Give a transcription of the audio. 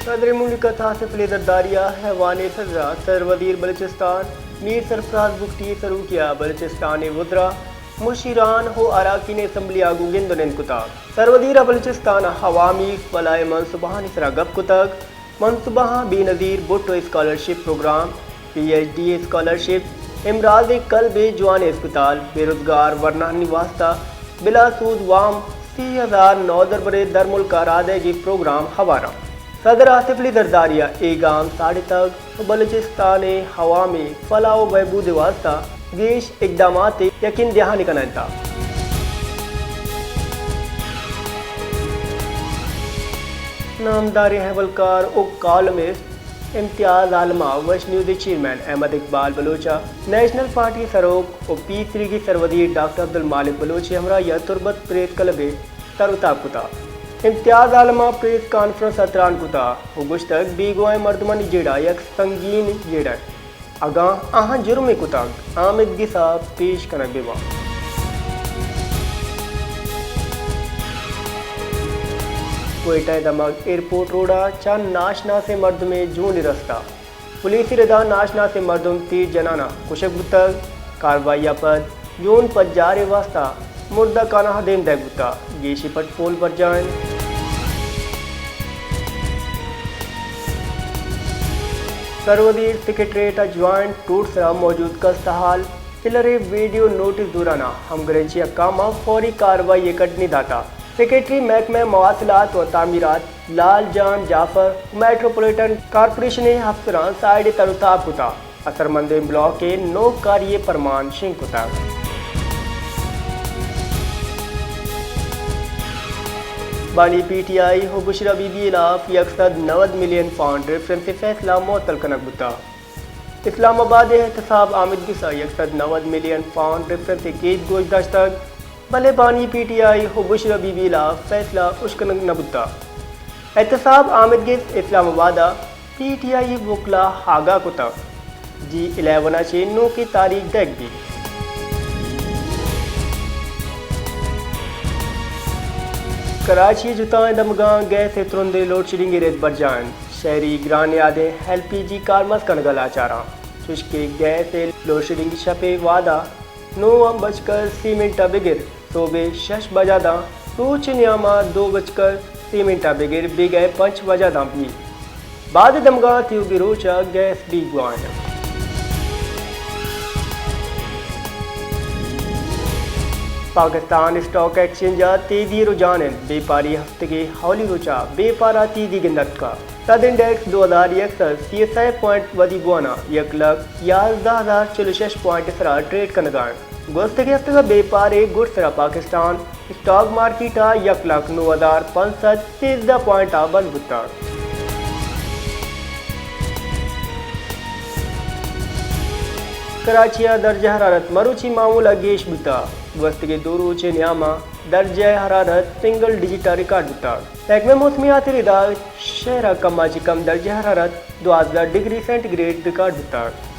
صدر مملکت آصف علی زرداری ء ایوان صدر ء سروزیر بلوچستان میر سرفراز بگٹی ء سروکی ء بلوچستان ء وزراء، مشیران ء اراکین اسمبلی ء گوں گند ء نند کتگ۔ سروزیر ء بلوچستان ء عوامی فلاح ء منصوبہانی سرا گپ کتگ۔ منصوبہاں Benazir Bhutto scholarship programme, P H D scholarship, امراض قلب ء جوان اسپتال، بے روزگار ورناہانی واستہ بلا سود وام، سی ہزار نودربر ء درملک ء رادئیگی پروگرام ہوار انت۔ صدر آصف علی زرداری ء اے گام ساڑتگ ء بلوچستان ء عوام ء فلاح ء بہبود ء واستہ گیش اقدامات ء یقین دہانی کنائینتگ۔ نامداریں احوالکار ء کالمسٹ امتیاز عالم ء وش نیوز ء چیئرمین احمد اقبال بلوچ ء نیشنل پارٹی سروک ء پی تھری ء سروزیر ڈاکٹر عبدالمالک بلوچ ء ہمراہی ء تربت پریس کلب ء تر و تاب کتگ۔ امتیاز عالم ء پریس کانفرنس ء تران کتگ ء گوشتگ، بیگواہیں مردمانی جیڑہ یک سنگین جیڑہ انت۔ اگاں آہاں جرمے کتگ، آمید گس ء پیش کنگ بہ بنت۔ کوئٹہ ء دمگ ایئرپورٹ روڈ ء چہ ناشناسیں مردمے جونے رستہ۔ پولیسی ردا ناشناسیں مردم تیر جنان ء کشگ بوتگ۔ کاروائی ء پد جون پجار ء واستہ مردکانہ دیم دئیگ بوتگ۔ گیشیں پٹ پول برجاہ انت۔ سروزیر سیکرٹریٹ ء جوائنٹ ٹوٹ سرا موجود کستحال پلر ء ویڈیو نوٹس دوران ء ہمگرنچی حکام ء فوری کاروائی ء کڈنی داتگ۔ سیکرٹری محکمہ مواصلات و تعمیرات لال جان جعفر و میٹروپولیٹن کارپوریشن ء افسراں سائیڈ ء تر و تاب کتگ۔ اثرمندیں بلاک ء نوک کاری ء پرمان شنگ کتگ۔ بانی پی ٹی آئی و بشرا بی بی ہلاف یک سد نود ملین پاؤنڈ ریفرنس ء فیصلہ معطل کنگ بوتگ۔ اسلام آباد ء احتساب آمدگس ء یک سد نود ملین پاؤنڈ ریفرنس ء کیس گوش داشتگ، بلے بانی پی ٹی آئی و بشرا بی بی ہلاف فیصلہ اشکنگ نہ بوتگ۔ احتساب آمدگس اسلام آباد ء پی ٹی آئی وکلا آگاہ کتگ، جی الیون ء چہ نوکیں تاریخ دئیگ بیت۔ کراچی ء جتائیں دمگاں گیس ء ترندیں لوڈشیڈنگ ء رد برجاہ انت۔ شہری گران نیادیں ایل پی جی کارمرز کنگ ء لاچار انت، چوشکہ گیس ء لوڈشیڈنگ شپ ء وہد ء نو بجکر سی منٹ ء بگر سہب ء شش بجہ داں، روچ ء نیام ء دو بجکر سی منٹ ء بگر بیگہ ء پنچ بجہ داں بیت۔ بعد ء دمگاں تیوگیں روچ ء گیس بیگواہ انت۔ پاکستان اسٹاک ایکسچینج ء تیزی رجحان انت، بیپاری ہفتگے اولی روچ ء بیپار ء تیزی گندتگ۔ سد انڈیکس دو ہزار یک سد سی ء سئے پوائنٹ ودی بوان ء یک لکھ یازدہ ہزار چل ء شش پوائنٹ ء سرا ٹریڈ کنگ ء انت۔ گوستگیں ہفتگ ء بیپار ء گڈ سرا پاکستان اسٹاک مارکیٹ ء یک لکھ نو ہزار پنچ سد سیزدہ پوائنٹ ء بند بوتگ۔ کراچی ء درجہ حرارت مروچی معمول ء گیش بوتگ۔ گوستگیں دو روچ ء نیام ء درجہ حرارت سنگل ڈیجٹ ء ریکارڈ بوتگ۔ محکمہ موسمیات ء رداگ شہر ء کم ء چہ کم درجہ حرارت دوازدہ ڈگری سینٹی گریڈ ریکارڈ بوتگ۔